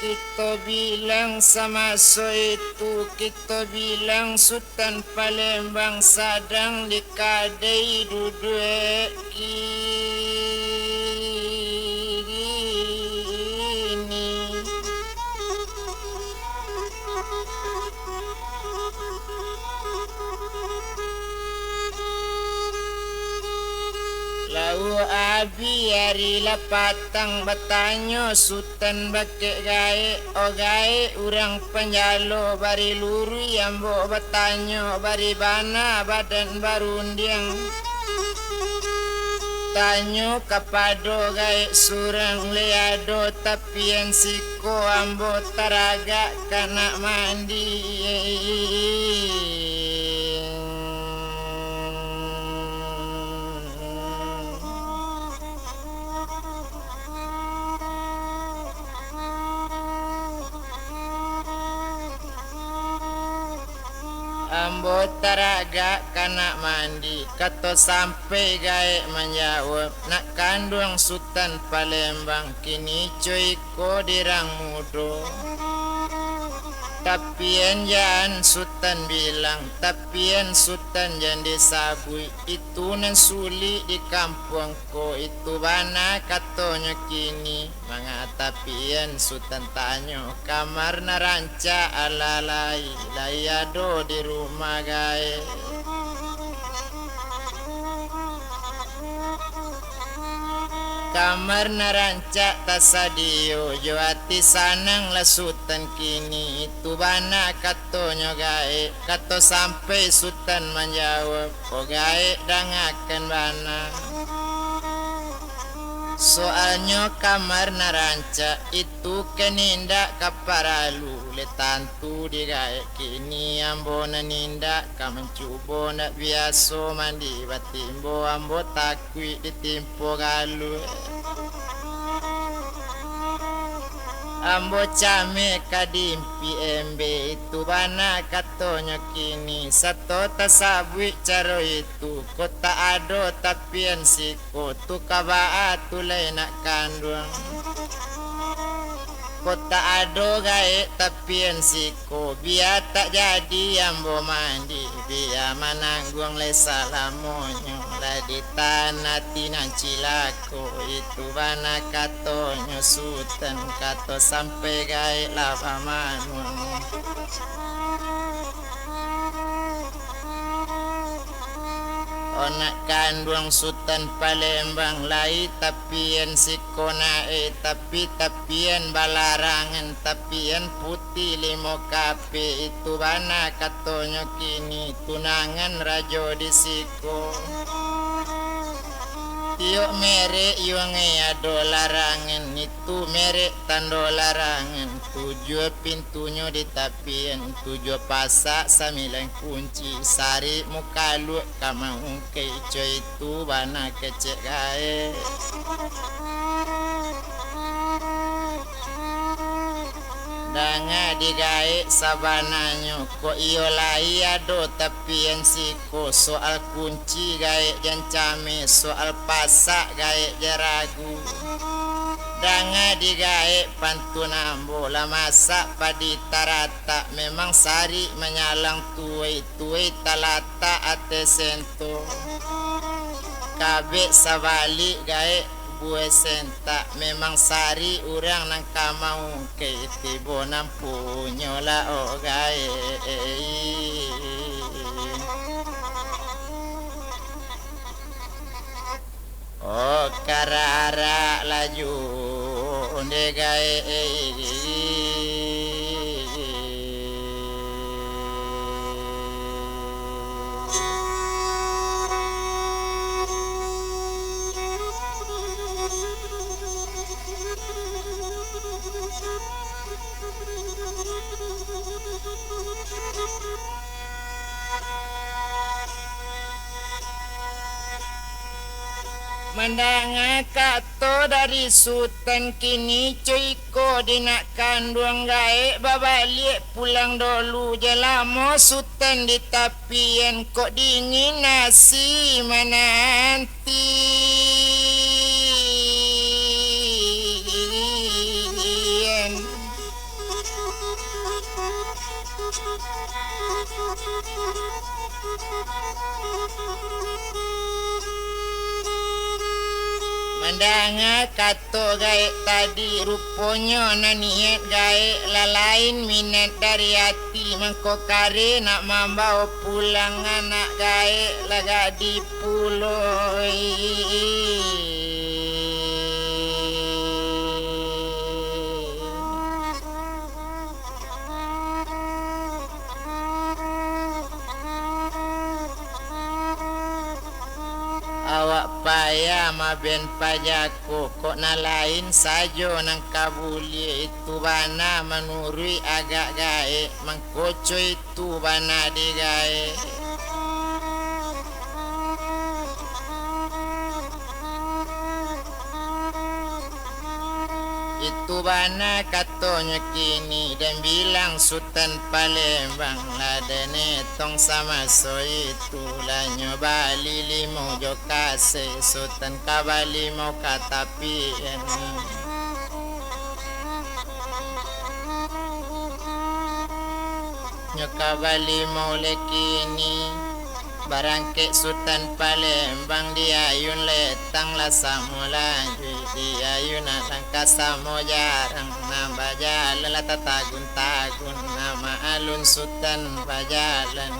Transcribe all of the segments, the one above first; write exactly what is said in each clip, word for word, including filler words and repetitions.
Kito bilang samaso itu, kito bilang Sutan Palembang sadang di kadai duduak kini. Lauak abih ari lah patang, batanyo Sutan bakek gaek, "O gaek urang panjalo, bari luruih ambo batanyo, bari bana badan barundiang. Tanyo kapado gaek surang, lai ado tapian siko ambo taragak ka nak mandi." Ambo taragak ka nak mandi, kato sampai gaek manjawab, nak kanduang Sutan Palembang, kini co iko dirang mudo. Tapian jan Sutan bilang, tapian Sutan jan disabuik, itu nan sulik di kampuang ko, itu bana katonyo kini. Manga tapian Sutan tanyo, kamar nan rancak alah lai, lai ado di rumah gaek? Kamar nan rancak tasadio, jo ati sanang lah Sutan kini, itu bana katonyo gaek, kato sampai Sutan manjawab, "O gaek, dangakan bana. Soalnyo kamar nan rancak itu kan indak ka paralu, lai tantu di gaek kini ambo nan indak ka mancubo, ndak biaso mandi batimbo, ambo takuik ditimpo galuah. Ambo cameh ka diimpik embe, itu bana katonyo kini, sato tasabuik caro itu, kok tak ado tapian siko, tu ka baa tu lai nak kanduang? Kok tak ado gaek tapian siko, bia tak jadi ambo mandi, bia manangguang lai salamonyo, lah ditahan ati nan cilako." Itu bana katonyo Sutan, kato sampai gaek lah bamanuang. O nak kanduang Sutan Palembang, lai tapian siko naek, tapi tapian balarangan, tapian putiah limo kapek, itu bana katonyo kini tunangan rajo di siko. Tiok merek yuang e ado larangan, itu merek tando larangan, tujuah pintunyo di tapian, tujuah pasak sambilan kunci, sarik mukaluak ka maungkai, co itu bana kecek gaek. Danga di gaek sabananyo, kok iyo lai ado tapian siko, soal kunci gaek jan cameh, soal pasak gaek jan ragu. Danga di gaek pantun ambo, lah masak padi taratak, memang sarik manyalang tuai, tuai talatak ateh sento. Kabek sabalik gaek buah sentak, memang sarik urang nan ka maungkai, tibo nan punyo lah o gaek. O kararak laju ondeh gaek. Mandanga kato dari Sutan, kini co iko di nak kanduang gaek babaliak pulang dolu, jan lamo Sutan di tapian, kok dingin nasi manantian. Mandanga kato gaek tadi, ruponyo nan niaik gaek lah lain minat dari ati, mangko kare nak mambao pulang anak gaek lah gadih pulo. Awak payah maben pajako, kok nan lain sajo nan ka buliah. Itu bana manuruik agak gaek, mangko co itu bana digaek. Itu bana katonyo kini, den bilang Sutan Palembang, lah den etong samaso itu, lah nyo bali limau jo kasek, Sutan ka bali limau ka tapian. Nyo ka bali limau lai kini. Barangkek Sutan Palembang, di ayun letang lah samo lanjuik, di ayun alang ka samo jarang, nan bajalan lah tatagun-tagun, nan maalun Sutan bajalan.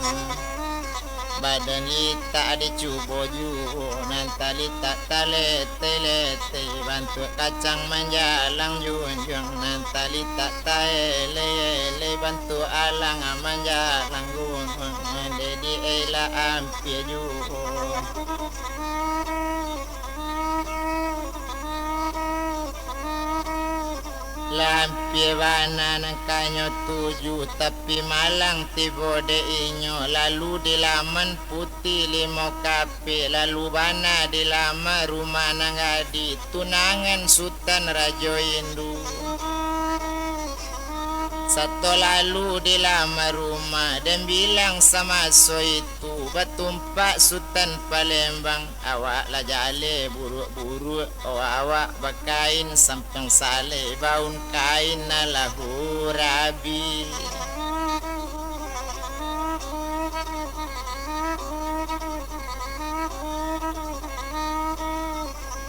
Badan litak dicubo juo, nan talitak talete-lete, bantuak kacang manjalang junjuang, nan talitak taele-ele, bantuak alang manjalang gunuang, dek di ei lah ampia juo. Lah ampia bana nan ka nyo tuju, tapi malang tibo dek inyo, lalu di laman Puti Limo Kapek, lalu bana di laman rumah nan gadih, tunangan Sutan Rajo Indu. Sato lalu di laman rumah, den bilang samaso itu, batumpak Sutan Palembang, awak lah jaleh buruak-buruak, oh, awak bakain sampiang saleh, baun kain alah hurabi.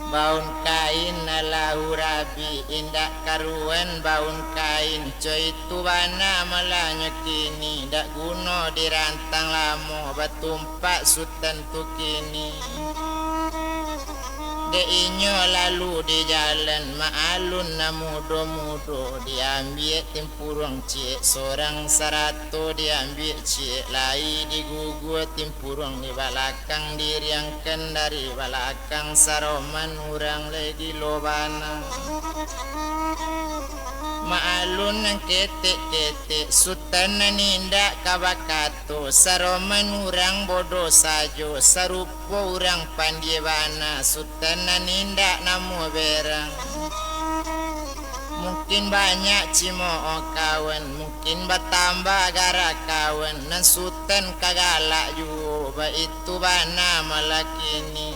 Baun kain alah hurabi, indak karuan baun kain, co itu bana malanyo kini, dak guno dirantang lamo, batumpak Sutan tu kini. Dek inyo lalu di jalan, maalun nan mudo-mudo, diambiak timpuruang ciek sorang, sarato diambiak ciek lai, digugua timpuruang di balakang, diriangkan dari balakang, saroman urang lai gilo bana. Maalun nan ketek-ketek, Sutan nan indak ka bakato, saroman urang bodoh sajo, sarupo urang pandie bana, Sutan nan indak namuah berang. Mungkin banyak cimook kawan, mungkin batambah garak kawan, nan Sutan ka galak juo, baitu bana malah kini.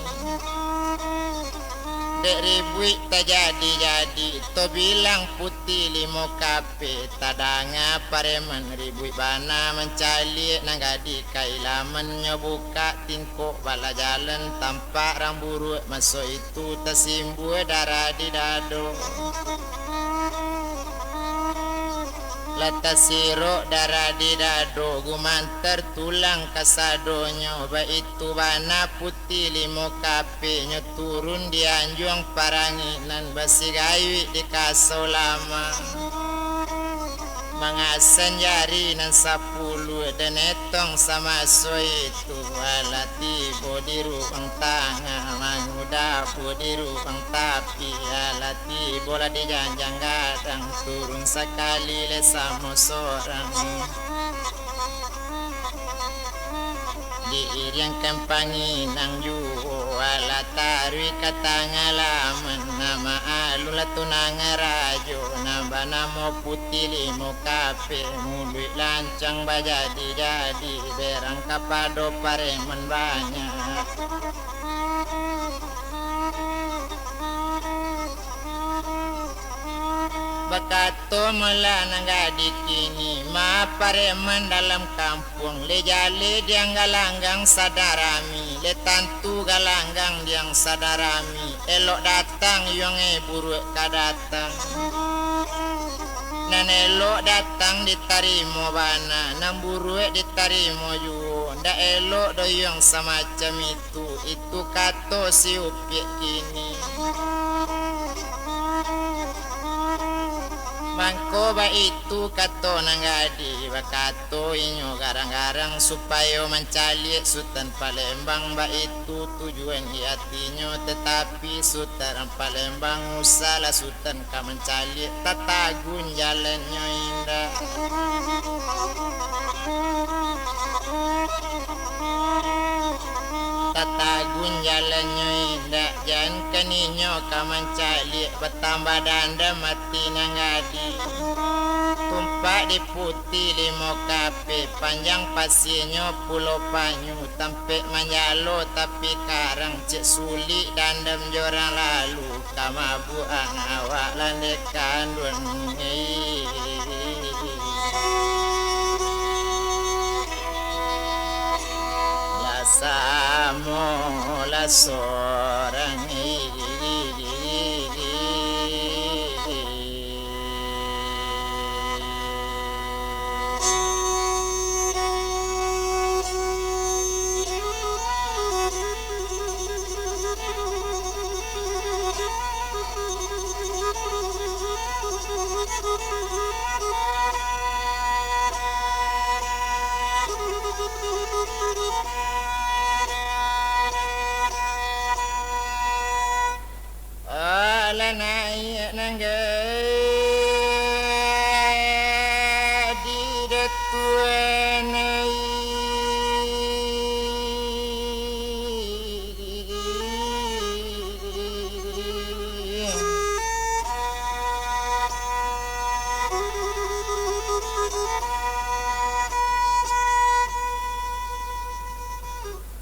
Dek ribuik tajadi-jadi, tabilang Puti Limo Kapek, tadanga pareman ribuik bana mancaliak, nan gadih ka ilaman nyo bukak tingkok, balah jalan tampak rang buruak, maso itu tasimbua darah di dado. Lah tasirok darah di dado, gumantar tulang kasadonyo, baitu bana Puti Limo Kapek, nyo turun di anjuang paranginan, basigayuik di kasa ulama. Mangasan jari nan sapuluah, den etong samaso itu, alah tibo di ruang tangah, mangudabu di ruang tapi, alah tibo lah di janjang gadang, turun sakali lai samo sorang. Diiriangkan panginang juo, alah taruih ka tangah laman, nan maalun lah tunangan rajo, nan banamo Puti Limo Kapek, muluik lancang bajadi-jadi, berang kapado pareman banyak. Bakato mala nan gadih kini, ma pareman dalam kampuang, le jaleh diang galanggang sadang rami, le tantu galanggang diang sadang rami, elok datang yuang e buruak ka datang. Nan elok datang ditarimo bana, nan buruak ditarimo juo, ndak elok doh yuang samacam itu. Tu itu kato si Upiak kini. Mangko baitu kato nan gadih, bakato inyo garang-garang supayo mancaliak Sutan Palembang, baitu tujuan di atinyo, tatapi Sutan Palembang usahlah Sutan ka mancaliak, tatagun jalannyo indak. Tatagun jalannyo indak, jankan inyo ka mancaliak, batambah dandam ati nan gadih. Tumpak di putih limo kapeh, panjang pasienyo Pulau Panyu, tampek manjalo tapi karang, cek sulik dandam jo urang lalu. Ka mabuak awak landeh kanduang, lah samo lah sorang. Alah naiak nan gadih Datuak naiak.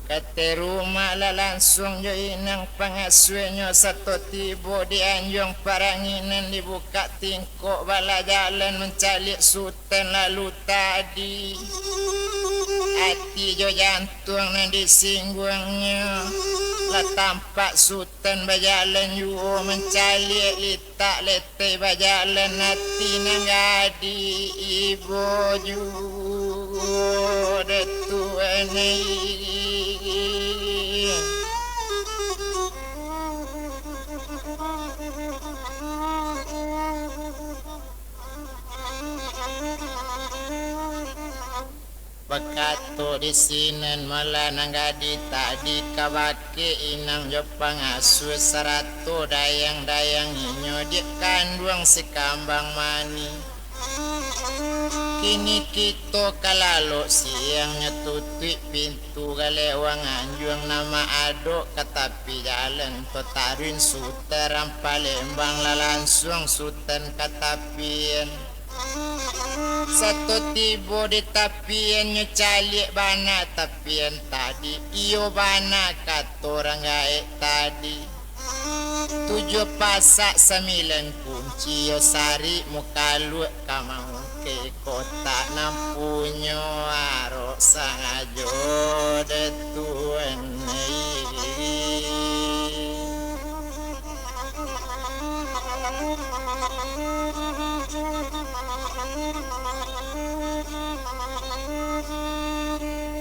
Ka tarumak lah lansuang jo inang pangasuahnyo, sato tibo di anjuang parangi nan dibukak tingkok, bala jalan mancaliak Sutan lalu tadi. Ati jo jantuang nan disingguangnyo, lah tampak Sutan bajalan juo mancaliak litak le- Teh bajalan ati nan gadih, ibo juo Datuak naiak. Bakato di sinan malah nan gadih tadi kabake inang jo pangasuah sarato dayang-dayang inyo, diak kanduang si kambang manih. Kini kito ka lalok siang, nyo tutuik pintu galeh wang anjuang, nan maadok ka tapi jalan, ko taruih Sutan Palembang lah lansuang Sutan ka tapian. Sato tibo di tapian, nyo caliak bana tapian tadi, iyo bana kato urang gaek tadi. Tujuah pasak sambilan kunci, iyo sarik mukaluak ka maungkek kotak nan punyo arok sangajo Datuak naiak.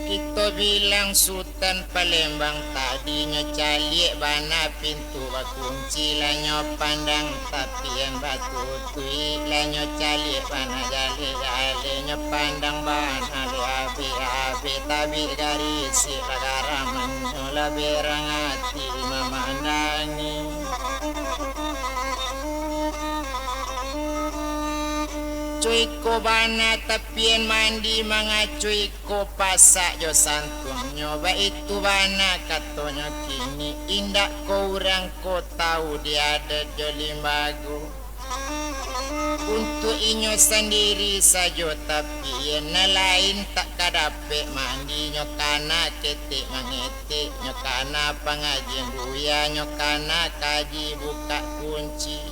Kito bilang Sutan Palembang tadi, nyo caliak bana pintu bakunci, lah nyo pandang tapian batutuik, lah nyo caliak bana jaleh-jaleh, nyo pandang bana lah abih-abih, tabik garisik lah garamannyo, lah berang ati mamandangi. Cuiko bana tapian mandi, mangacuiko pasak jo santuangnyo, baitu bana katonyo kini, indak ko urang ko tau di adat jo limbago. Untuak inyo sandiri sajo tapian, nan lain tak ka dapek mandi, nyo kana ketek mangetek, nyo kana pangajian buya, nyo kana kaji bukak kunci.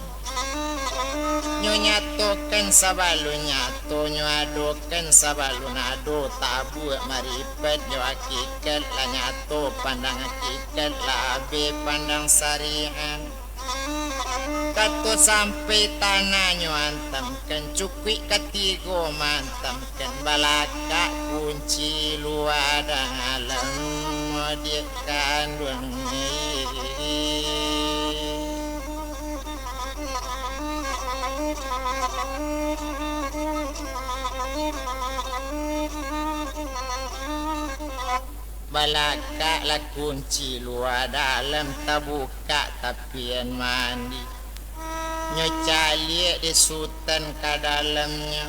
Nyo nyatokan sabalun nyato, nyo adokan sabalun ado, tabuak maripet jo hakikat, lah nyato pandang hakikat, lah abih pandang syariat. Kato sampai tanah nyo antamkan, cukuik katigo maantamkan, balakak kunci lua dalam, diak kanduang. Balakaklah kunci lua dalam, tabukak tapian mandi. Nyo caliak dek Sutan ka dalamnyo.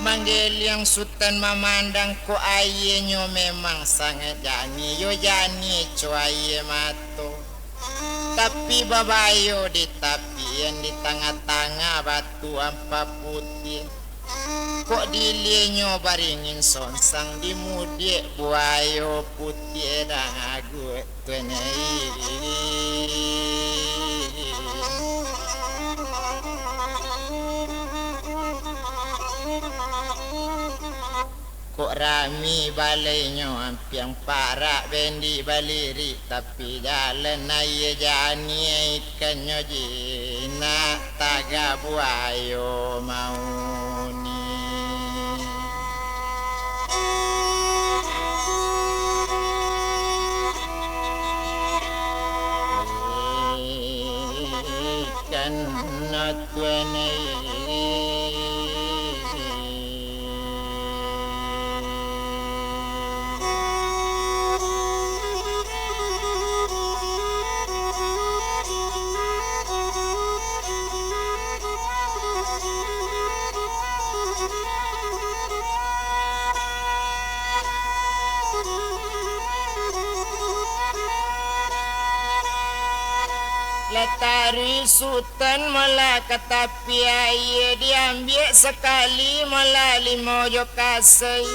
Manggeliang Sutan mamandang, kok aianyo memang sangaik janiah, yo janiah co aia mato. Tapi babayo di tapian, di tangah-tangah batu ampa putiah. Kok dilianyo baringin songsang, di mudiak buayo putiah daguak tuan ai. Kok rami balainyo ampiang, parak bendik balirik tapi jalan, aia janiah ikannyo jinak, tagak buayo mauni. Ikan natuan ai. Lah taruih Sutan malah ka tapi aia, diambiak sakali malah limau jo kasai.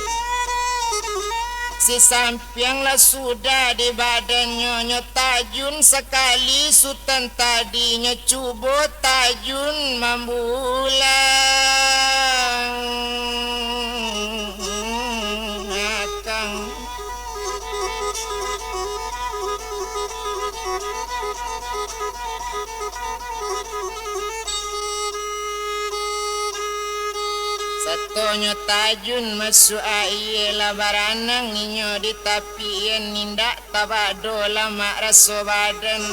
Sisampiang lah sudah di badannyo, nyo tajun sakali Sutan tadi, nyo cubo tajun mambulang akang. Satonyo tajun masuak aia, lah baranang inyo di tapian, indak tabado lamak raso badan.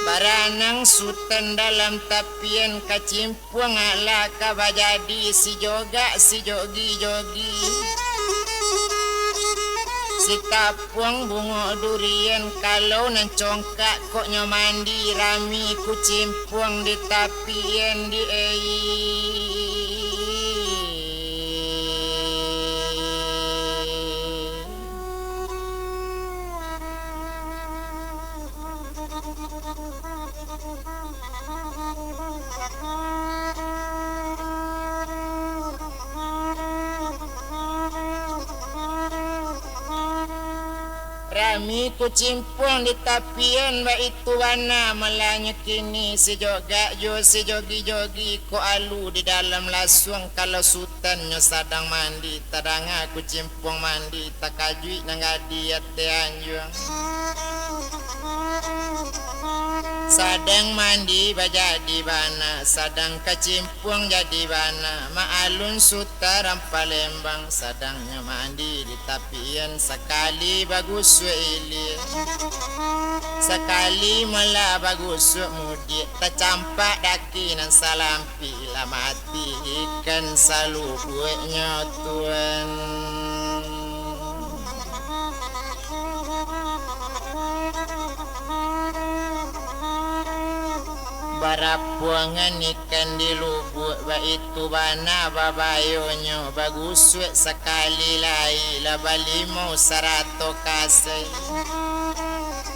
Baranang Sutan dalam tapian, kacimpuang alah ka bajadi, sijogak sijogi-jogi. Sitapuang bungo durian, kalau nan congkak kok nyo mandi, rami kucimpuang di tapian di ai. Rami kucimpuang di tapian, baitu bana malah nyo kini, sijogak jo sijogi-jogi, kok alu di dalam lasuang, kalau Sutan nyo sadang mandi, tadanga kucimpuang mandi, takajuik nan gadih ateh anjuang. Sadang mandi bajadi bana, sadang kacimpuang jadi bana, maalun Sutan Palembang, sadang nyo mandi di tapian, sakali bagusuak ilia, sakali malah bagusuak mudiak, tacampak daki nan salam- Pi lah mati ikan salubuaknyo, Tuan. Barapuangan ikan di lubuak, baitu bana babayonyo, bagusuak sakali lai, lah balimau sarato kasai.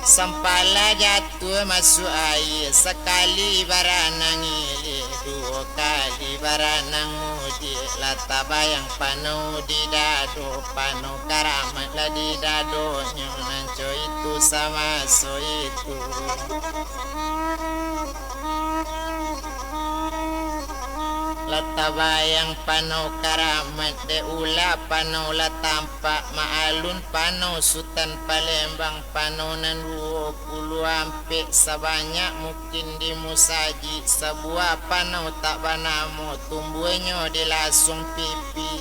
Sampala jatuah masuak aia, sakali baranang ilia, duo kali baranang mudiak, lah tabayang panuh di dado, panuh karamat lah di dadonyo, nan co itu samaso itu. Lah tabayang panau karamat, dek ula panau lah tampak, maalun panau Sutan Palembang, panau nan duo puluah ampek, sabanyak mungkin di musajik, sabuah panau tak banamo, tumbuahnyo di lasuang pipi.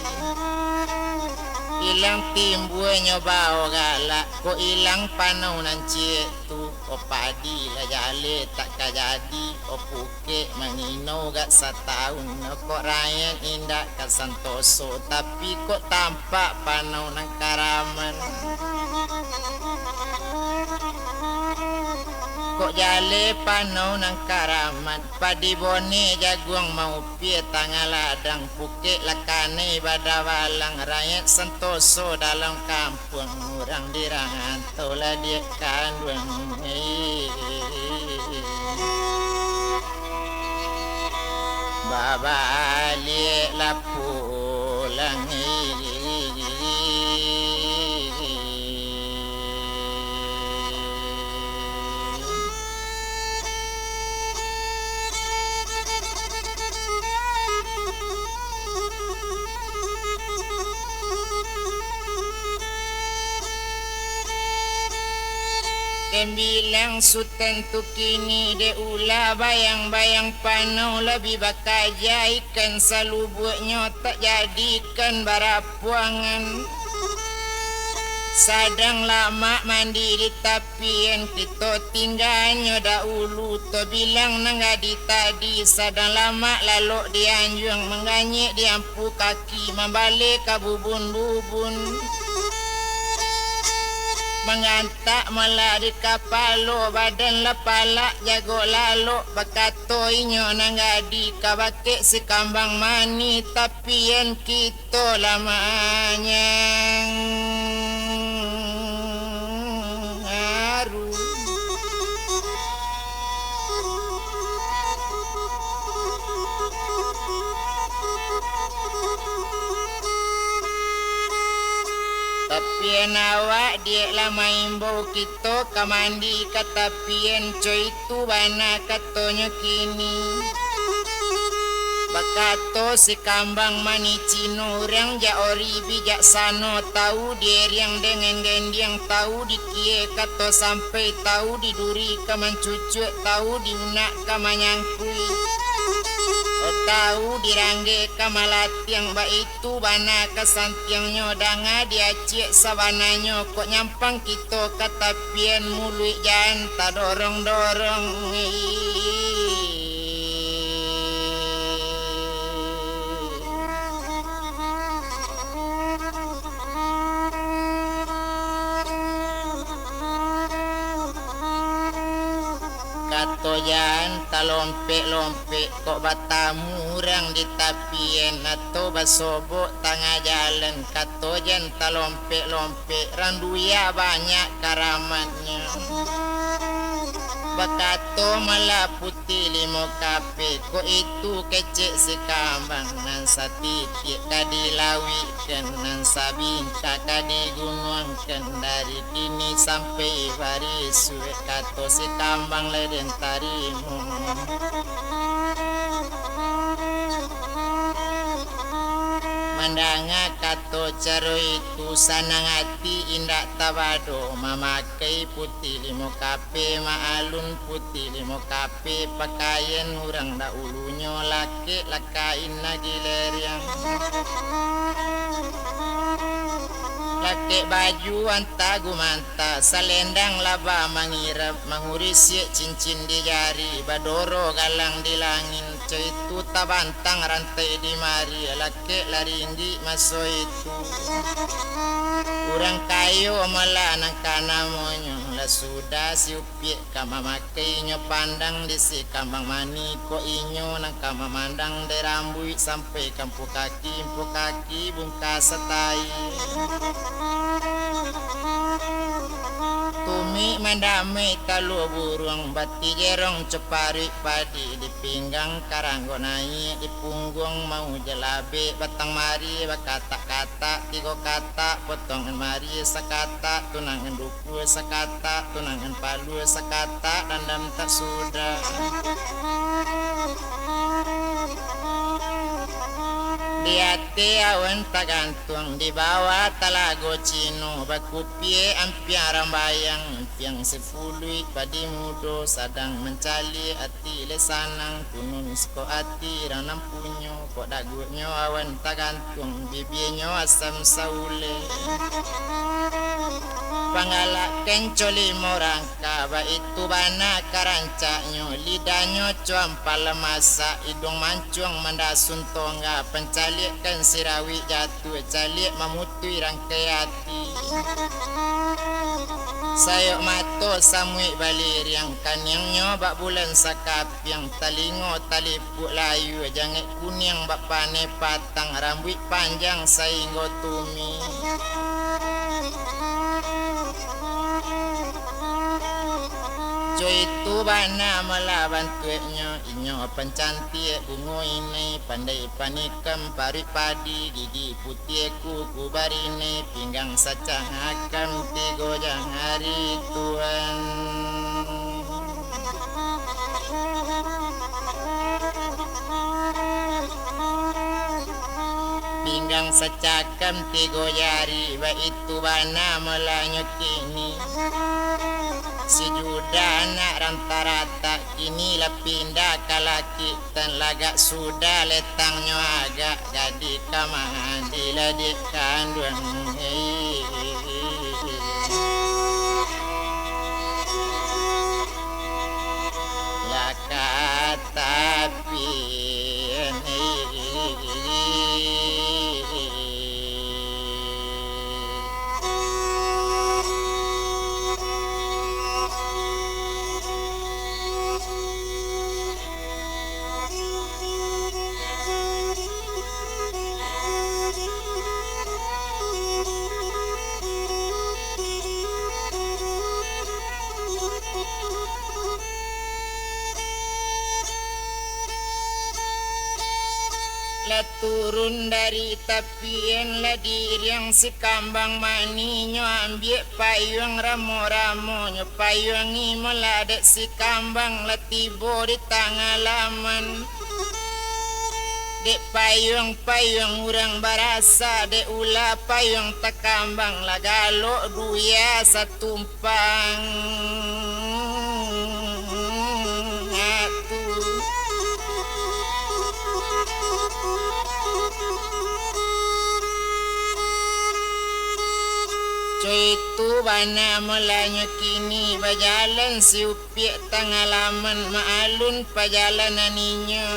Ilang timbuahnyo bao galak, kok ilang panau nan ciek tu, o padi lah jaleh tak ka jadi, o pukek manginau gak satahun, kok rakyat indak ka santoso, tapi kok tampak panau nan karamat. Kok jaleh panau nan karamat, padi boneh jaguang maupie tangah ladang, pukek lah kanai badabalang, rakyat santoso dalam kampuang, urang di rantau lah diak kanduang. Babaliak lah pulang. Den bilang Sutan tu kini, dek ula bayang-bayang panau, labiah bakaja ikan salubuaknyo, tak jadi ikan barapuangan. Sadang lamak mandi di tapian, kito tingganyo dahulu, tabilang nan gadih tadi, sadang lamak lalok di anjuang, mangganyek di ampu kaki, mambaleh ka bubun-bubun. Manggantak malah di kapalo, badan lah palak jago lalok, bakato inyo nan gadih ka bakeh si kambang manih, tapian kito lah manyang aru. Tapian awak diak lah maimbau kito ka mandi ka tapian, co itu bana katonyo kini. Bakato si kambang manih Cino, urang jak ori bijaksano, tahu di eriang dengan gendiang, tahu di kie kato sampai, tahu di duri ka mancucuak, tahu di unak ka manyangkui, tahu di rangge ka malatiang, baitu bana ka santiangnyo, danga di aciak sabananyo, kok nyampang kito ka tapian, muluik jan tadorong-dorong. Kato jan talompek-lompek, kok batamu urang di tapian, atau basobok tangah jalan, kato jan talompek-lompek, randuya banyak karamatnyo. Bakato malah Puti Limo Kape, kok itu kecek si kambang, nan satitiak ka dilauikkan, nan sabingkah ka digunuangkan, dari kini sampai barisuak, kato si kambang lai den tarimo. Mandanga kato caro itu, sanang ati indak tabado, mamakai Puti Limo Kape, maalun Puti Limo Kape, pakaian urang dahulunyo, lakek lah kain agiah leriang. Lakek baju anta gumanta, salendang laba mangirap, mangurisiak cincin di jari, badoro galang di langin, co itu tabantang rantai di mari, lakek lah ringgik maso itu. Urang kayo malah nan ka namonyo, lah sudah si upiak ka mamakainyo pandang di si kambang manih, kok inyo nan ka mamandang dari rambuik sampai ka ampu kaki, ampu kaki bungka satai. Tumik mandamai talua buruang, bati jerong caparuik padi, di pinggang karanggo naiak, di pungguang mau jalabek, batang mari bakatak-katak, tigo katak potongan mari, sakatak tunangan duku, sakatak tunangan palua, sakatak dandam tak sudah. Di ateh awan tagantuang, di bawah talago Cino, bakupia ampiang rambayang, ampiang sipuluik padi mudo, sadang mancaliak ati lai sanang, kunun siko ati rang nan punyo, kok daguaknyo awan tagantuang, bibianyo asam sauleh. Panggalak kenco limo rangka, baitu bana karancaknyo, lidahnyo cuam palam masak, iduang mancuang mandasun tongga, pancaliak kan sirawik jatuah, caliak mamutuih rangkai ati. Sayok mato samuik baliriang, kaniangnyo bak bulan sakapiang, talingo talipuak layua, jangek kuniang bak paneh patang, rambuik panjang sainggo tumi. Jo itu bana malah bantuaknyo, inyo pancantiak bungo inai, pandai panikam paruik padi, gigi putiah kuku barinai, pinggang sacangakam tigo jari tuan. Pinggang sacakam tigo jari, baitu bana malah nyo kini. Si Judah anak rantaratak, kini lah pindah ka lakik tan, lagak sudah letangnyo agak, gadih ka mandi lah dek kanduang. Lah ka tapi. Lah turun dari tapian, lah diiriang si kambang manih, nyo ambiak payuang ramo-ramonyo, payuang imolah dek si kambang, lah tibo di tangah laman. Dek payuang-payuang urang barasa, dek ulah payuang takambang, lah galok duya satumpa. Pang atu. Coitu bana mulanyo kini, bajalan si Upiak tangah laman, maalun pajalanan inyo.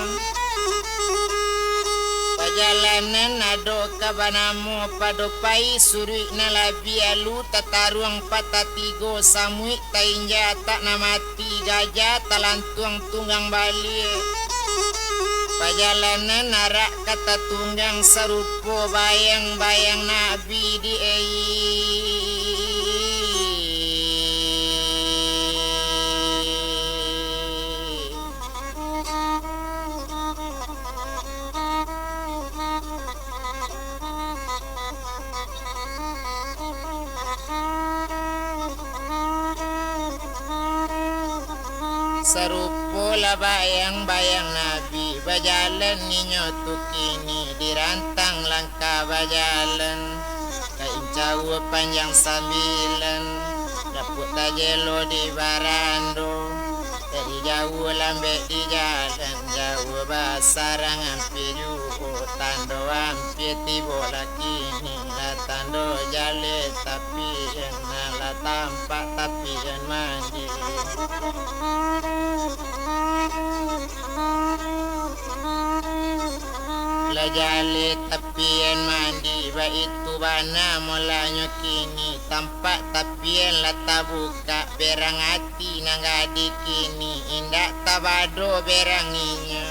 Pajalanan ado ka banamo pado pai, suruik nan labiah alu tataruang patah tigo, samuik tainja tak nan mati, gajah talantuang tunggang baliak. Pajalanan arak ka tatunggang, sarupo bayang-bayang Nabi di ai. Sarupo lah bayang-bayang Nabi, bajalan inyo tu kini, dirantang langkah bajalan. Ka incaua panjang sambilan, dapek tajelo di barando. Dari jauah lambek di jalan, jauah basarang ampia juo, tando ampia tibo lah kini, lah tando jaleh tapian, lah tampak tapian mandi. Lah jaleh tapian mandi, baitu bana mulanyo kini, tampak tapian lah tabukak, berang ati nan gadih kini, indak tabado berang inyo.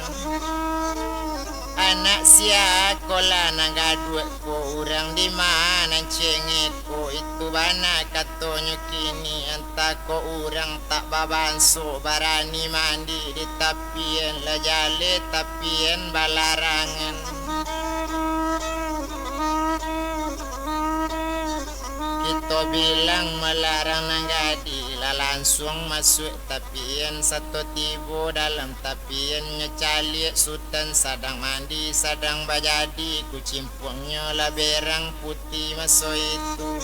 Anak sia ko lah nan gaduak ko, urang di ma nan cengek ko, itu bana katonyo kini, antah ko urang tak babanso, barani mandi di tapian, lah jaleh tapian balarangan. Kito Bilang malarang nan gadih, lah lansuang masuak tapian, sato tibo dalam tapian, nyo caliak Sutan sadang mandi, sadang bajadi, kucimpuangnyo lah berang putiah maso itu.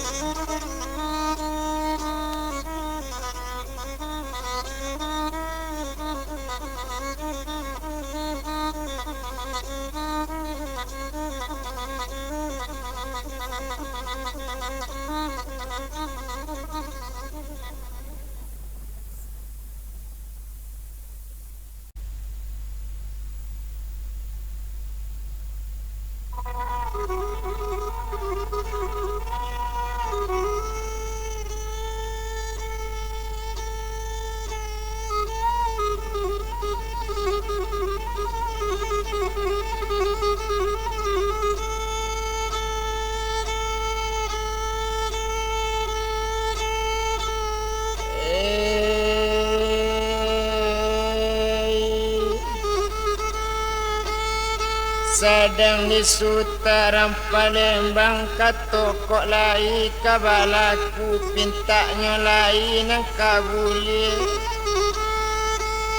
Sadang di Sutaran Palembang, kato kok lai ka balaku, pintaknyo lai nan ka buliah.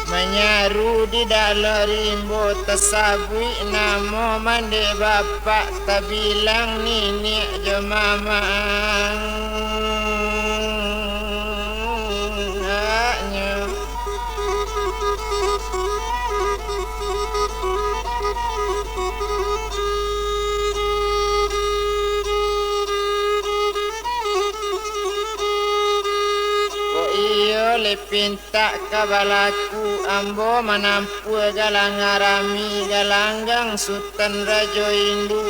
Manyaru di dalam rimbo, tasabuik namo mandeh bapak, tabilang niniak jo mamak. Anaknyo. Kok iyo lai pintak ka balaku, ambo manampuah galang arami, galanggang Sutan Rajo Indu.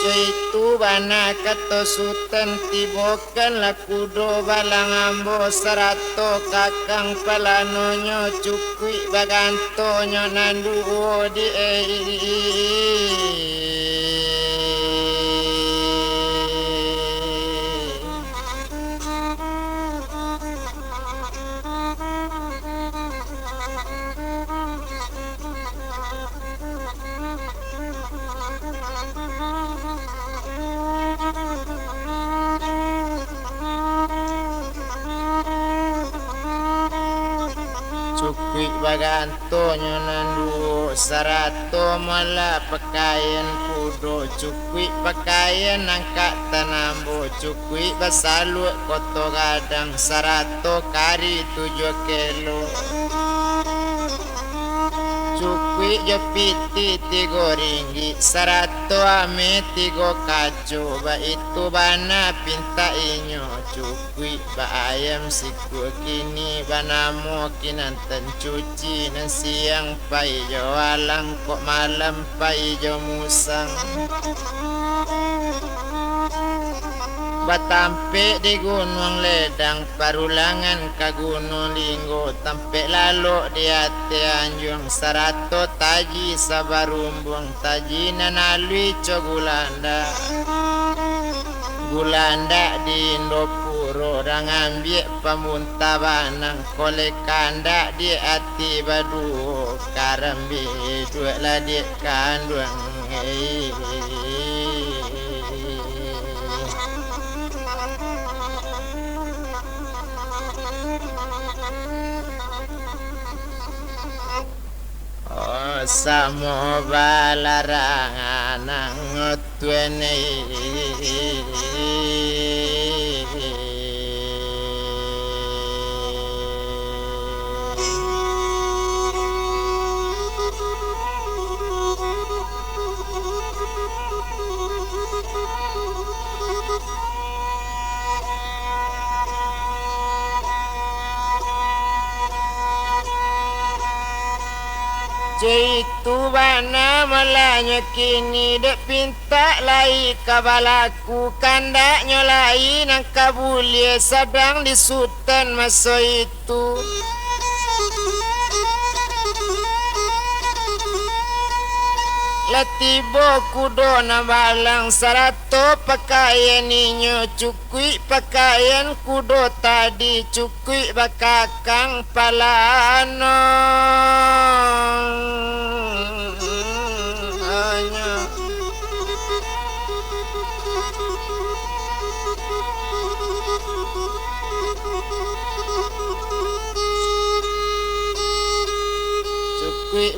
Caitu bana kato Sutan, tibokanlah kudo balang ambo, sarato kakang palanonyo, cukuik bagantonyo nan duo di Cukuik bagantonyo nan duo, sarato malah pakaian kudo, cukuik pakaian angkatan ambo, cukuik basaluak koto gadang, sarato kari tujuah kelo. Cukuik jo pitih tigo ringgik, sarato ameh tigo kaco, baitu bana pintak inyo. Cukuik baayam sikua kini, banamo kinantan cuci, nan siang pai jo alang, kok malam pai jo musang. Batampek di Gunuang Ledang, parulangan ka Gunuang Linggo, tampek lalok di ateh anjuang, sarato taji sabarumbuang, taji nan aluih co gulanda. Gulanda di Indopuro, urang ambiak pamuntah banang, koleh kandak di ati baduo, karambia duduak lah dek kanduang. Oh, samo balarang anang tuan. Caitu bana malahnyo kini, dek pintak lai ka balaku, kandaknyo lai nan ka buliah, sadang di Sutan maso itu. Lah tibo kudo nan balang, sarato pakaian inyo, cukuik pakaian kudo tadi, cukuik bakakang palanonyo.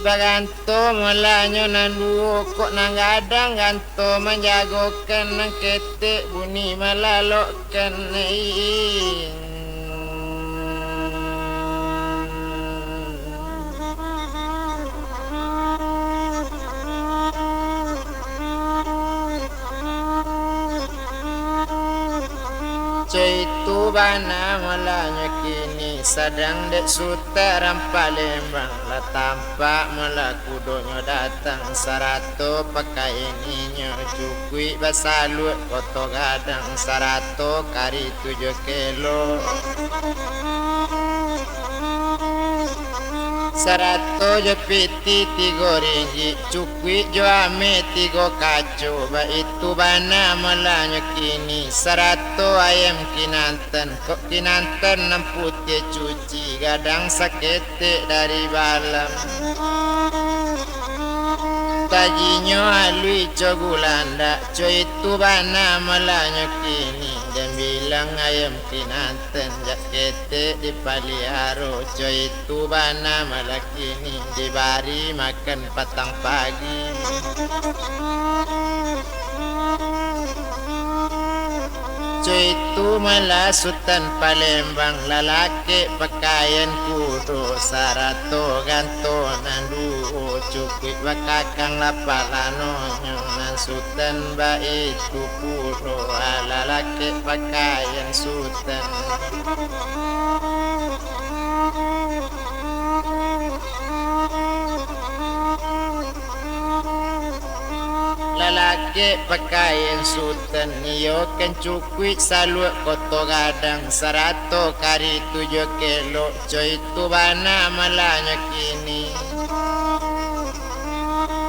Ganto malanyo nan duo, kok nan gadang ganto manjagokan, nan ketek bunyi malalokkan. Co itu bana malanyo kini, sadang dek Sutan Palembang, lah tampak malah kudonyo datang, sarato pakaian inyo cukuik basaluak, koto gadang sarato kari tujuah kelok. Sarato jo piti tigo ringgik, cukuik jo ameh tigo kaco, baitu bana malanyo kini, sarato ayam kinantan, kok kinantan nan putiah cuci, gadang saketek dari balam. Tajinyo aluih co gulandak, co itu bana malanyo kini, dan bilang ayam kinantan jak ketek dipaliaro, co itu bana malah kini, dibari makan patang pagi. Co itu malah Sutan Palembang, lalakek pakaian kudo, sarato ganto nan duo, cukuik bakakang lapak lanonyo, nan Sutan baitu pulo, lalakek pakaian Sutan. Lalakek pakaian Sutan, iyo kan cukuik saluak koto gadang, sarato kari tujuah kelok, co itu bana malanyo kini.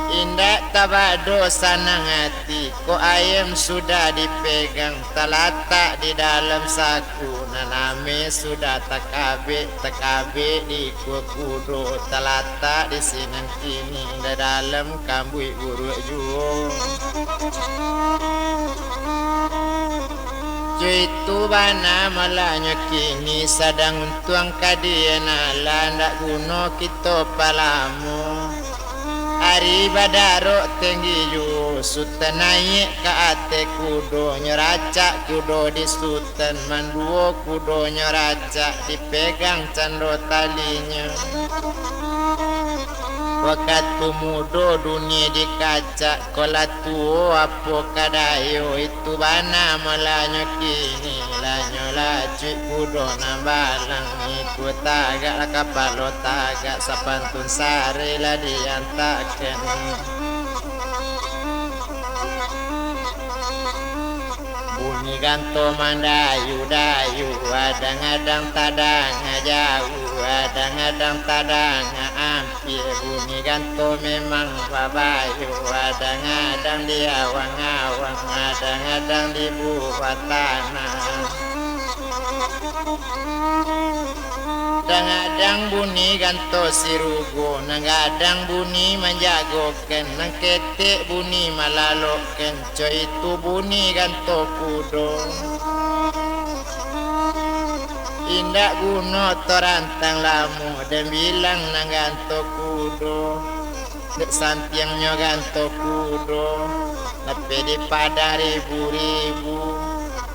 Indak tabado sanang ati, kok ayam sudah dipegang, talatak di dalam saku, nan ameh sudah takabek, takabek di ikua kudo, talatak di sinan kini, di dalam kambuik buruak juo. Co itu bana malanyo kini, sadang untuang ka dienalan, ndak guno kito palamo. Ari badarok tenggi juo, Sutan naiak ka ateh kudo, nyo racak kudo di Sutan, manduo kudonyo racak, dipegang cando talinyo. Wakatu mudo dunie dikacak, kok lah tuo apo ka dayo, itu bana malanyo kini, lanyo lacuik kudo nan balang, ikua tagak lah kapalo tagak, sapantun sare lah diantakan. Bunyi ganto mandayu-dayu, adang-adang tadanga jauah, adang-adang tadanga ampia. Bunyi ganto memang babayo, adang-adang di awang-awang, adang-adang di buah tanah. Adang-adang bunyi ganto sirugo, nan gadang bunyi manjagokan, nan ketek bunyi malalokkan, co itu bunyi ganto kudo. Indak guno torantang lamo, den bilang nan ganto kudo. Dek santiangnyo ganto kudo, lapeh dipadah ribu-ribu,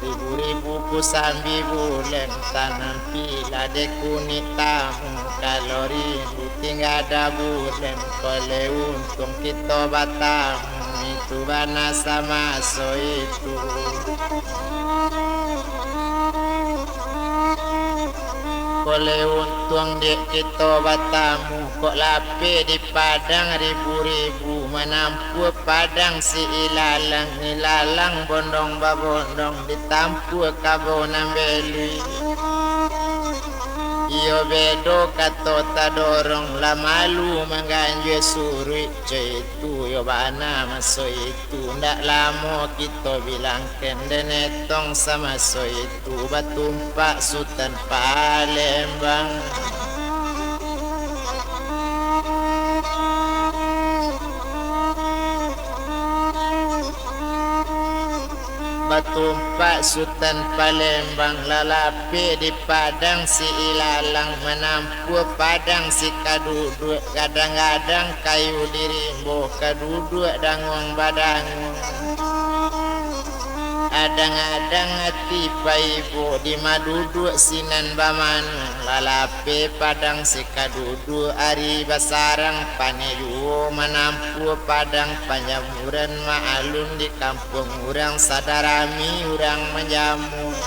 ribu-ribu kusambi bulan, tanam pilah dek kunik tamu, kalau rindu tingga dah bulan, koleh untuang kito batamu, itu bana samaso itu. Koleh untuang dek kito batamu, kok lapeh di padang ribu-ribu, manampua padang si ilalang, ilalang bondong babondong, ditampua kabau nan beluih. Iyo bedo kato tadorong, lah malu mangganjua suruik, co itu yo bana maso itu. Tu ndak lamo kito bilangkan, den etong samaso itu batumpak Sutan Palembang. Tumpak Sutan Palembang, lalapeh di Padang si Ilalang, manampuah Padang si Kaduduak, gadang-gadang kayu di rimbo, Kaduduak danguang badanguang. Adang-adang ati paibo, di Maduduak sinan bamanuang, lalapeh Padang si Kaduduak, ari basarang paneh juo, manampuah Padang Panjamuran, maalun di kampuang urang sadarami urang manjamua.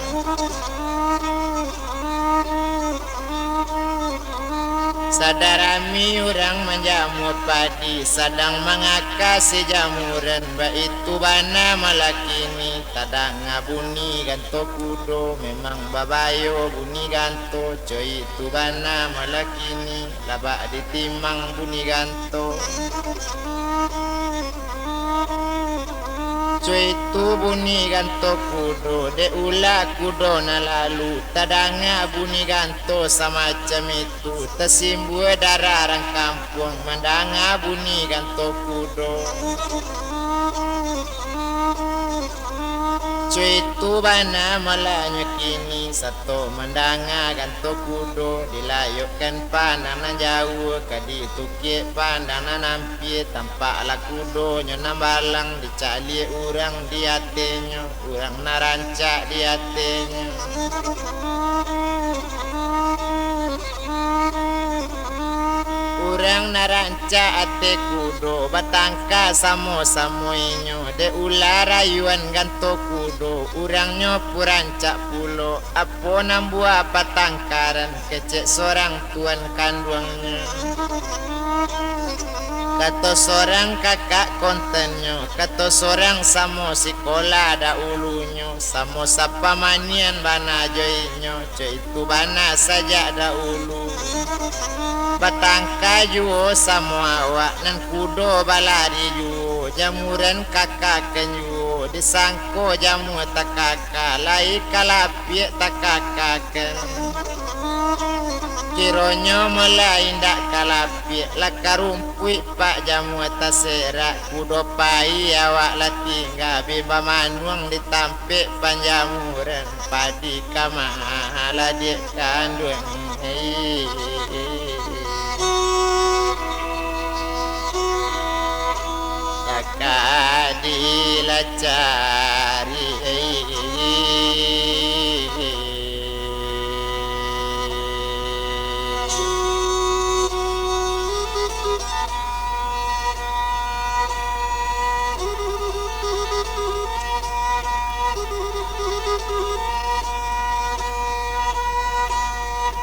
Sadarami urang manjamua padi, sadang mangakasi jamuran, baitu bana malah kini, tadanga bunyi ganto kudo, memang babayo bunyi ganto, co itu bana malah kini. Labak ditimang bunyi ganto. Co itu bunyi ganto kudo, dek ulah kudo nan lalu, tadanga bunyi ganto samacam itu, tasimbua darah rang kampuang, mandanga bunyi ganto kudo. Co itu bana malahnyo kini, sato mandanga ganto kudo, dilayokkan pandang nan jauah, ka ditukek pandang nan ampia, tampaklah kudonyo nan balang, dicaliak urang di atenyo, urang nan rancak di atenyo. Urang nan rancak ate kudo, batangka samo-samo inyo, dek ulah rayuan ganto kudo, urangnyo pun rancak pulo, apo nan buah patangkaran, kecek sorang tuan kanduangnyo. Kato sorang kakak kontennyo, kato sorang samo sikolah dahulunyo, samo sapamanian bana jo inyo, co itu bana sajak dahulu. Batangka juo samo awak, nan kudo balari juo, jamuran kakakan juo, disangko jamua takaka, lai kalapiak takakakan. Kironyo mulai indak kalapiak, lah karumpuik pak jamua taserak, kudo pai awak lah tingga, bimba manuang di tampek panjamuran, padi ka malah diak kanduang. Takadi lah cari.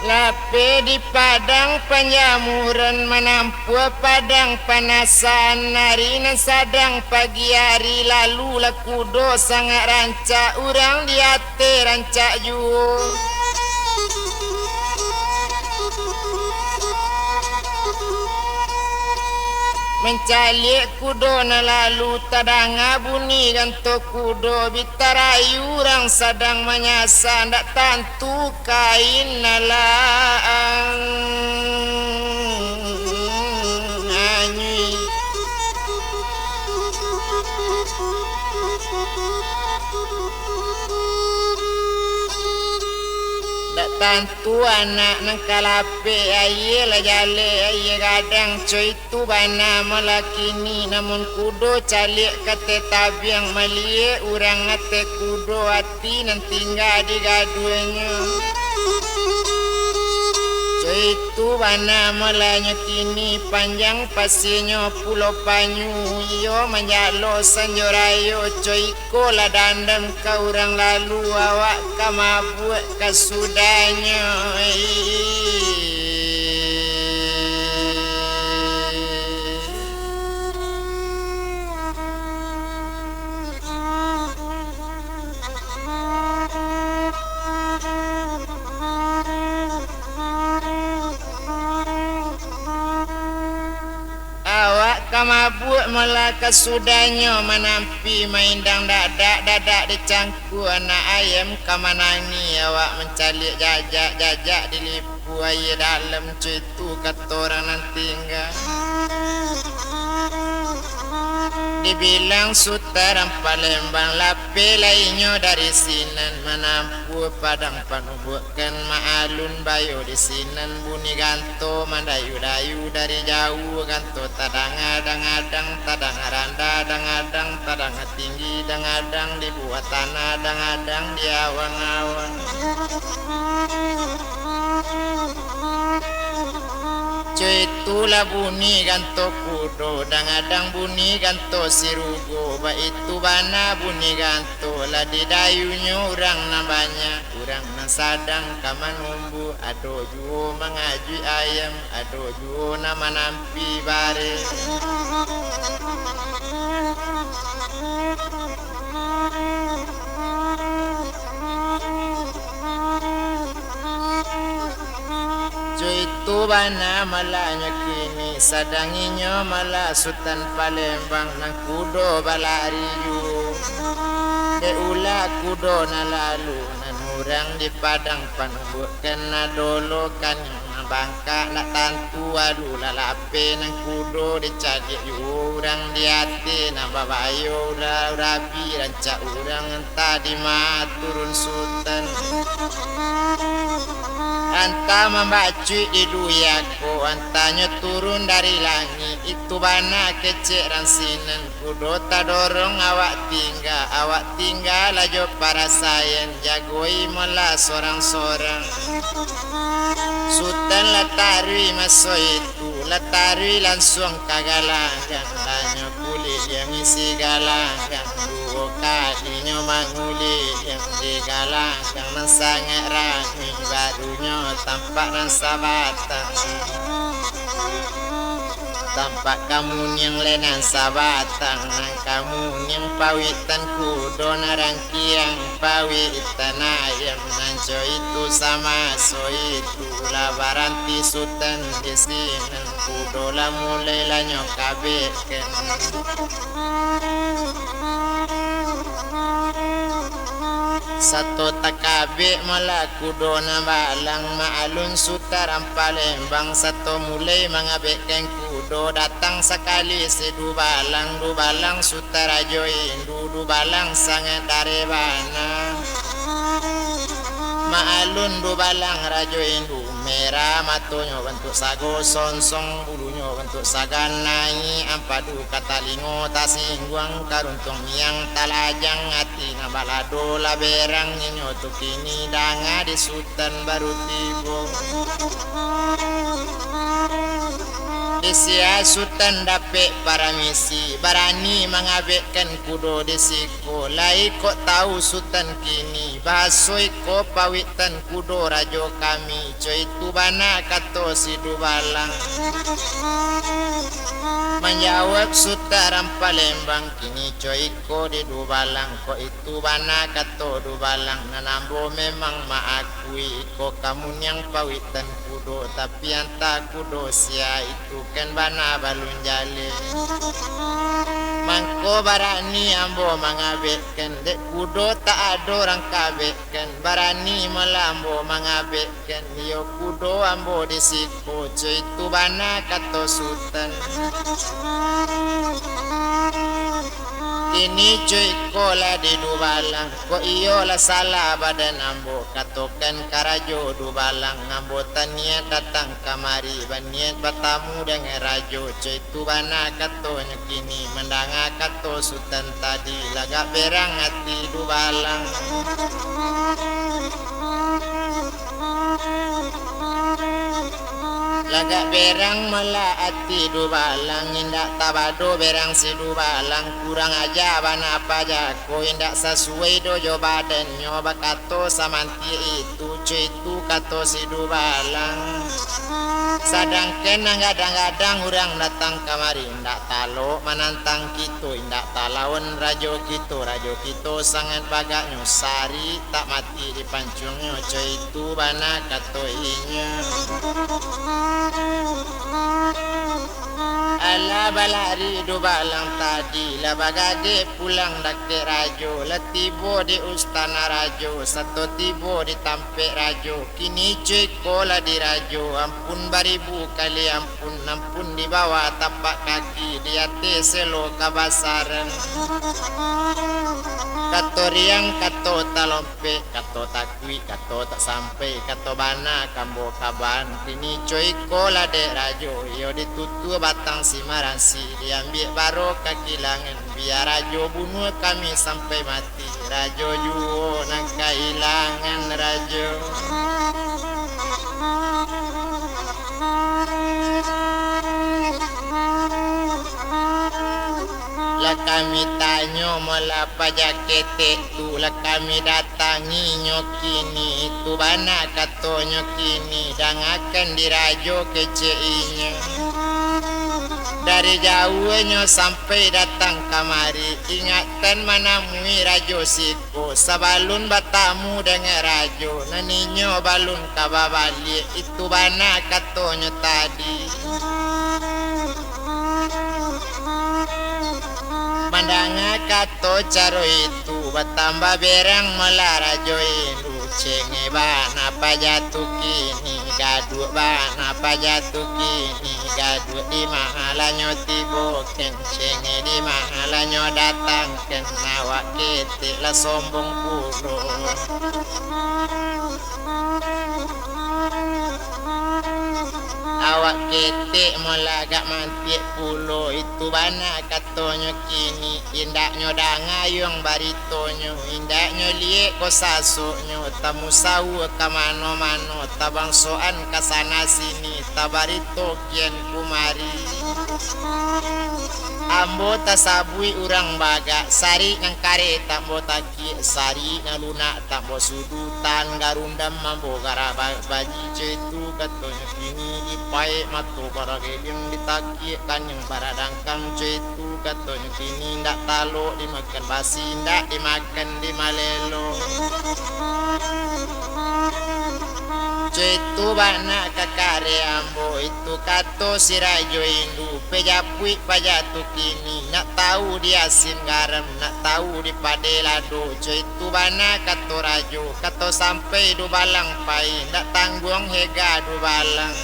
Lapeh di padang panjamuran, manampuah padang panasaan, ari nan sadang pagi ari, lalu lah kudo sangaik rancak, urang di ateh rancak juo. Mancaliak kudo nan lalu, tadanga bunyi ganto kudo, bi tarayu urang sadang manyasa, ndak tantu kain nan lah anyuik. Ndak tantu anak nan kalapek, aia lah jaleh, aia gadang, co itu bana malah kini, namun kudo caliak ka ateh tabiang, maliek urang ateh kudo, ati nan tingga di gaduahnyo. Co itu bana malahnyo kini, panjang pasienyo Pulo Panyu, iyo manjalo sanjo rayo, co iko lah dandam ka urang lalu, awak ka mabuak kasudahnyo. Awak ka mabuak malah kasudahnyo, manampi maindang dadak, dadak dicangkua anak ayam ka manangih, awak mancaliak jajak, jajak dilipu aia dalam, co itu kato urang nan tingga. Dibilang Sutan Palembang, lapeh lai inyo dari sinan, manampuah padang panubuakan, maalun bayo di sinan. Bunyi ganto mandayu-dayu dari jauah, ganto tadanga dangadang, tadanga randah dangadang, tadanga tinggi dangadang, di buah tanah dangadang, di awang-awang. Co itulah bunyi ganto kudo, dangadang bunyi ganto sirugo, baitu bana bunyi ganto, lah didayunyo urang nan banyak, urang nan sadang ka manumbuak, ado juo mangajuik ayam, ado juo nan manampi bareh. Co itu bana malah nyo kini, sadang inyo malah Sutan Palembang nan kudo balari juo. Dek ulah kudo nan lalu, nan urang di padang panubuakan, nan dolo kan bangkak, ndak tantu alu lah lapeh nan kudo, dicaliak juo urang di ateh, nan babayo ura-urabi, rancak urang antah di ma turun Sutan. Antah mambacuik di duya ko, antahnyo turun dari langik, itu bana kecek rang sinan. Kudo tadorong awak tingga, awak tingga lah jo parasaian, jagoi malah sorang-sorang. Sutan lah taruih maso itu, lah taruih lansuang ka galanggang, lah nyo kuliliang isi galanggang, duo kalinyo manguliliang di galanggang nan sangaik rami, barunyo tampak nan sabatang. Tampak kamuniang lai nan sabatang, nan kamuniang pawitan kudo, nan rangkiang pawitan ayam, nan co itu samaso itu lah baranti Sutan di sinan, kudo lah mulai lah nyo kabekkan. Sato takabek malah kudo nan balang, maalun Sutan Palembang, sato mulai mangabekkan kudo, datang sakali si dubalang, dubalang Sutan Rajo Indu, dubalang sangaik dareh bana. Maalun dubalang Rajo Indu, merah matonyo bantuak sago sonsong, bulunyo bantuak sagan naik, ampadu ka talingo tasingguang, karuntuang miang talajang, ati nan balado lah berang, inyo tu kini danga di Sutan baru tibo. Di sia Sutan dapek paramisi, barani mangabekkan kudo di siko, lai kok tau Sutan kini, bahaso iko pawitan kudo rajo kami, co itu bana kato si dubalang. Manjawab Sutan Palembang, kini co iko di dubalang, kok itu bana kato dubalang, nan ambo memang maakui iko kamuniang pawitan kudo, tapi antah kudo sia itu kan bana balun jaleh. Mangko barani ambo mangabekkan, dek kudo tak ado rang kabek kan, barani malah ambo mangabekkan, iyo kudo ambo di siko, co itu bana kato Sutan. Kini co iko lah di dubalang, kok iyo lah salah badan ambo, katokan ka rajo dubalang, ambo taniat datang kamari, baniat batamu dangan rajo, co itu bana katonyo kini, mandanga kato Sutan tadi, lagak berang ati dubalang. Lagak berang malah ati dubalang, indak tabado berang si dubalang, kurang aja bana paja ko, indak sasuai doh jo badannyo, bakato samantiak itu, co itu kato si dubalang. Sadangkan nan gadang-gadang urang datang kamari, indak talok manantang kito, indak talawan rajo kito, rajo kito sangaik bagaknyo, sari tak mati dipancuangnyo, co itu bana kato inyo. Alah balari dubalang tadi, lah bagageh pulang dakek rajo, lah tibo di ustana rajo, sato tibo di tampek rajo. Kini cuko lah dirajo, ampun baribu kali ampun, ampun di bawah tapak kaki, di ateh selo kabasaran. Kato riang, kato talom pek, kato takuik, kato tak sampai, kato bana kambo kaban. Kini cuko lah dek rajo, iyo ditutua batang simaransi, diambiak baro kakilangan. Bia rajo bunuah kami sampai mati, rajo juo nan kailangan rajo. Lah kami tanyo, molah paja ketek tu, lah kami datangi nyo kini, itu bana katonyo kini, dangakan di rajo kecek inyo. Dari jauah nyo sampai datang kamari, ingatan manamui rajo siko, sabalun batamu dengan rajo, nan inyo balun ka babaliak, itu bana katonyo tadi. Mandanga kato caro itu, batambah berang molah rajo indu. Cengeh bana paja tu kini, gaduak bana paja tu kini, gaduak di mahalanyo tibokan, cengeh di mahalanyo datangkan, awak ketek lah sombong pulo. Awak ketek molah agak mantiak pulo, itu bana katonyo kini, indaknyo danga yuang baritonyo, indaknyo liek ko sasoknyo, tamusawua ka mano-mano, tabangsoan ka sana sini, tabarito kian kumari. Ambo tasabuik urang bagak, sarik nan kareh tambo takiak, sarik nan lunak tambo sudutan, garundam ambo garabak baji, caitu katonyo kini, ipaik mato barageliang ditakiak, kanyang baradangkang, caitu katonyo kini, indak talok dimakan basi, indak dimakan dimalelo. Caitu bana kakareh ambo, itu kato si rajo indu, pejapuik paja tu kini, nak tahu di asin garam, nak tahu di padeh lado, caitu bana kato rajo, kato sampai dubalang pai, ndak tangguang hega dubalang,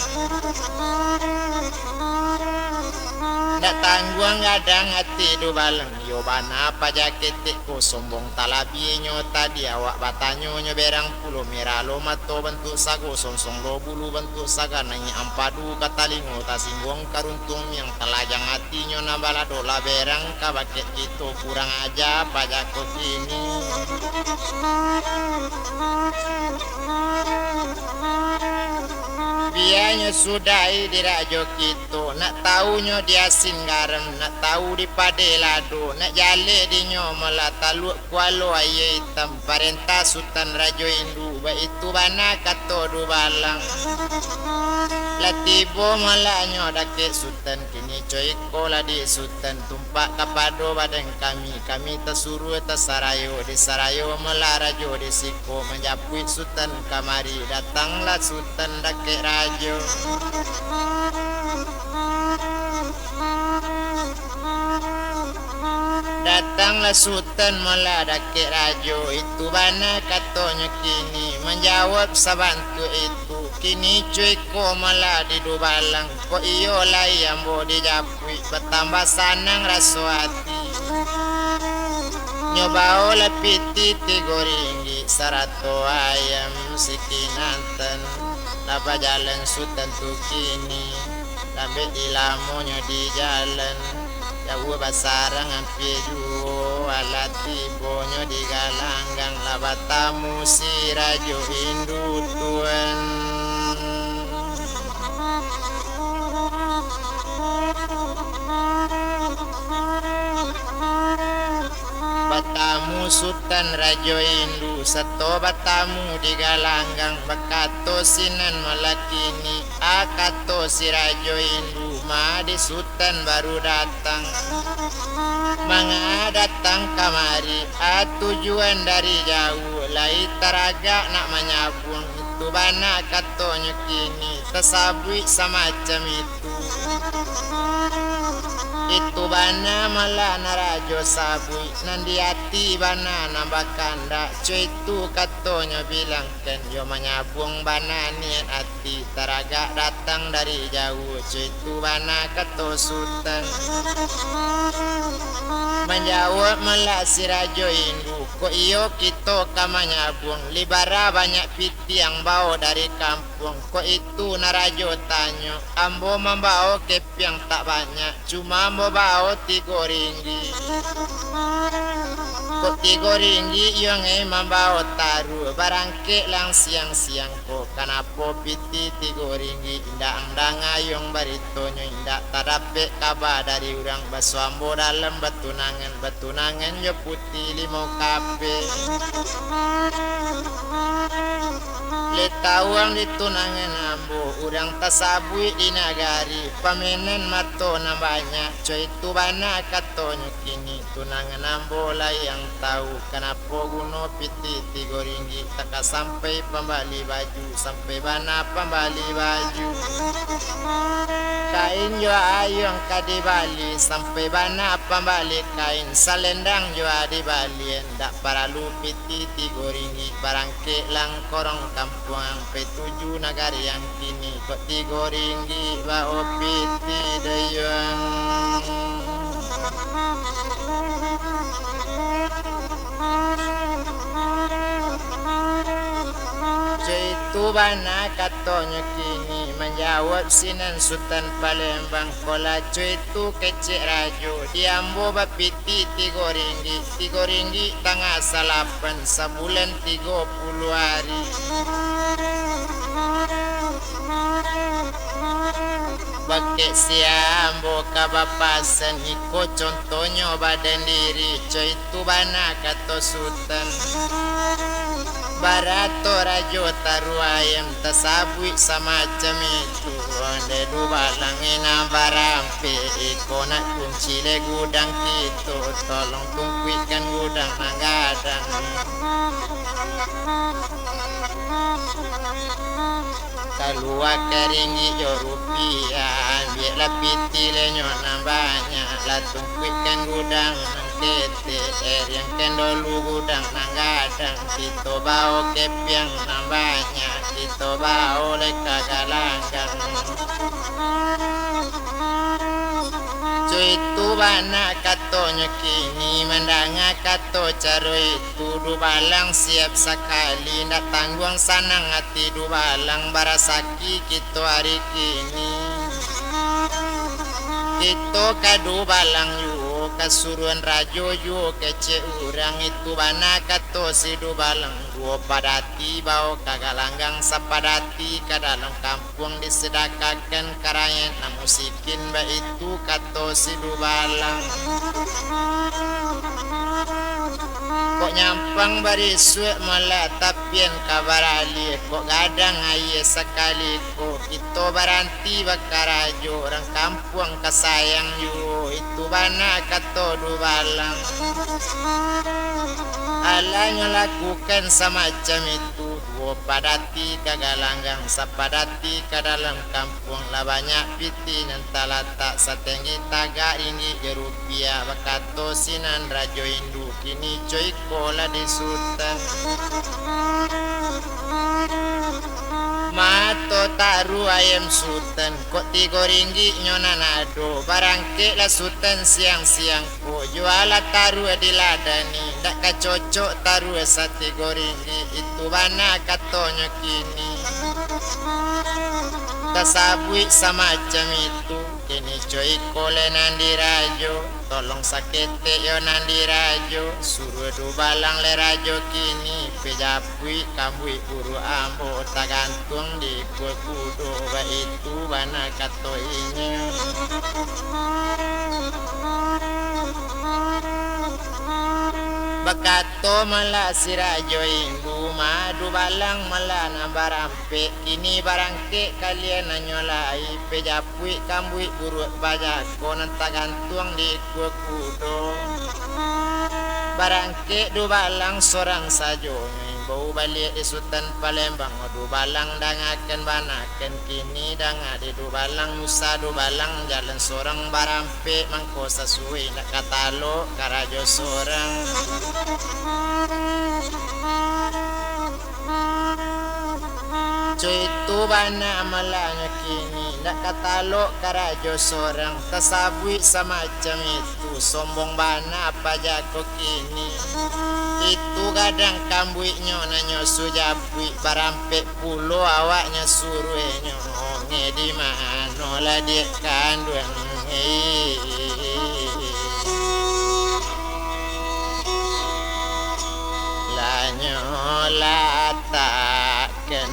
ndak tangguang gadang ati dubalang. Iyo bana paja ketek ko, sombong talabiahnyo tadi, awak batanyo nyo berang pulo, merah lo mato bantuak sago, songsong lo bulu bantuak saga, naiak ampadu ka talingo, tasingguang ka runtuang miang, talajang atinyo nan balado, lah berang ka bakeh kito, kurang aja paja ko kini. Bianyo sudahi di rajo kito, nak tahu nyo di asin garam, nak tahu di padeh lado, nak jaleh dinyo malah taluak kualo aia itam, parentah Sutan Rajo Indu, baitu bana kato dubalang. Lah tibo malah nyo dakek Sutan, kini co iko lah di Sutan, tumpak kapado badan kami, kami tasuruah tasarayo, disarayo malah rajo di siko, manjapuik Sutan kamari, datanglah Sutan dakek rajo. Datanglah Sutan malah dakek rajo, itu bana katonyo kini, manjawab sabantuak itu, kini co iko malah di dubalang, kok iyo lai ambo dijapuik, batambah sanang raso ati. Nyo baolah pitih tigo ringgik, sarato ayam sikinantan, lah bajalan Sutan tu kini. Lambek di lamonyo di jalan, jauah basarang ampia juo, alah tibonyo di galanggang, lah batamu si Rajo Indu tuan. Batamu Sutan Rajo Indu, sato batamu di galanggang, bakato sinan malah kini, a kato si Rajo Indu, ma di Sutan baru datang. Manga datang kamari, a tujuan dari jauah, lai taragak nak manyabuang, itu bana katonyo kini, tasabuik samacam itu. Itu bana malah nan rajo sabuik, nan di ati bana nan bakandak. Co itu katonyo bilangkan, yo manyabuang bana niat ati, taragak datang dari jauah. Co itu bana kato Sutan. Manjawab malah si Rajo Indu, kok iyo kito ka manyabuang, libara banyak pitiang bao dari kampuang. Kok itu nan rajo tanyo, ambo mambao kepiang tak banyak, cuma mambao tigo ringgik. Kok tigo ringgik iyo ngai mambao taruah, barangkek lang siang-siang ko, kanapo piti tigo ringgik, indak ang danga yong baritonyo, indak tadapek kaba dari urang, baso ambo dalam batunangan, batunangan jo puti limo kapeh. Lai tau ang di tunangan ambo, urang tasabuik di nagari, pamenan mato nan banyak. Co itu bana katonyo kini, tunangan ambo lai ang tau, kanapo guno piti tigo ringgik, tak ka sampai pambali baju, sampai bana pambali baju. Kain jo ayuang ka dibali, sampai bana pambali kain, salendang jo dibalian, dak paralu piti tigo ringgik, barangkek lang korong kampuang, pai tuju nagari ang kini, kok tigo ringgik bao piti dayuang. Co itu bana katonyo kini, manjawab sinan Sutan Palembang, ko lah co itu kecek rajo, di ambo bapiti tigo ringgik, tigo ringgik tangah salapan, sabulan tigo puluah ari. Bakek sia ambo ka bapasan, iko contohnyo badan diri, co itu bana kato Sutan. Barato rajo taruah ayam, tasabuik samacam itu, ondeh dubalang nan barampek, iko nak kunci lai gudang kito, tolong tungkuikkan gudang nan gadang. Kaluakan ringgik jo rupiah, ambiaklah piti lai nyo nan banyak, lah tungkuikkan gudang nan ketek, eriangkan dulu gudang nan gadang, kito bao kepiang nan banyak, kito bao lai ka galanggang. Co itu bana katonyo kini, mandanga kato caro itu, dubalang siap sakali, ndak tangguang sanang ati dubalang, barasaki kito ari kini. Kito ka dubalang juo, kasuruan rajo juo kecek urang, itu bana kato si dubalang, duo padati bao ka galanggang, sapadati ka dalam kampuang, disadakakan ka rakyat nan musikin, baitu kato si dubalang. Kok nyampang barisuak malah tapian ka baralih, kok gadang aia sakali ko, kito baranti bakarajo, urang kampuang ka sayang juo, itu bana kato dubalang. Alah nyo lakukan samacam itu, duo padati ka galanggang, sapadati ka dalam kampuang, lah banyak piti nan talatak, satenggi tagak ringgik jo rupiah, bakato sinan Rajo Indu, kini co iko lah di Sutan. Mato taruah ayam Sutan, kok tigo ringgik nyo nan ado, barangkeklah Sutan siang-siang ko, jualah taruah di ladang ni, ndak ka cocok taruah satigo ringgik, itu bana katonyo kini. Tasabuik samacam itu, kini co iko lai nan dirajo, tolong saketek yo nan dirajo, suruah dubalang lai rajo kini, pai japuik kambuik buruak ambo, tagantuang di ikua kudo, baitu bana kato inyo. Bakato malah si Rajo Indu, ma dubalang malah nan barampek, kini barangkek kalian nyo lai, pai japuik kambuik buruak bajako nan tagantuang di ikua kudo. Barangkek dubalang sorang sajo, Baliak di Sutan Palembang, Dubalang dangakan bana, kan kini danga di Dubalang, Nusa Dubalang jalan sorang barampek, mangko sasuai ndak ka talok karajo sorang. Cuy tu bana malanyo kini, ndak ka talok karajo sorang, tasabuik samacam itu, sombong bana paja ko kini. Itu gadang kambuiknyo nanyo sujapuik, barampek pulo awaknyo suruihnyo, nge di mano lah diak kanduang, lanyo latakkan.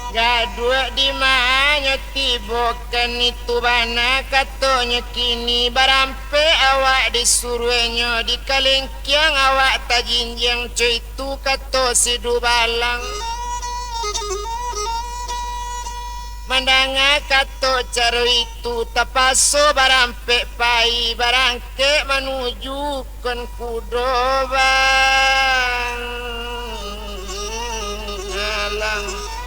Gaduak di manyo tibo, kan itu bana katonyo kini, barampek awak disuruihnyo, di kalengkiang awak tajinjiang, cuy tu kato si Dubalang. Mandanga kato caro itu, tapaso barampek pai, barangkek manuju kan kudo bang alang.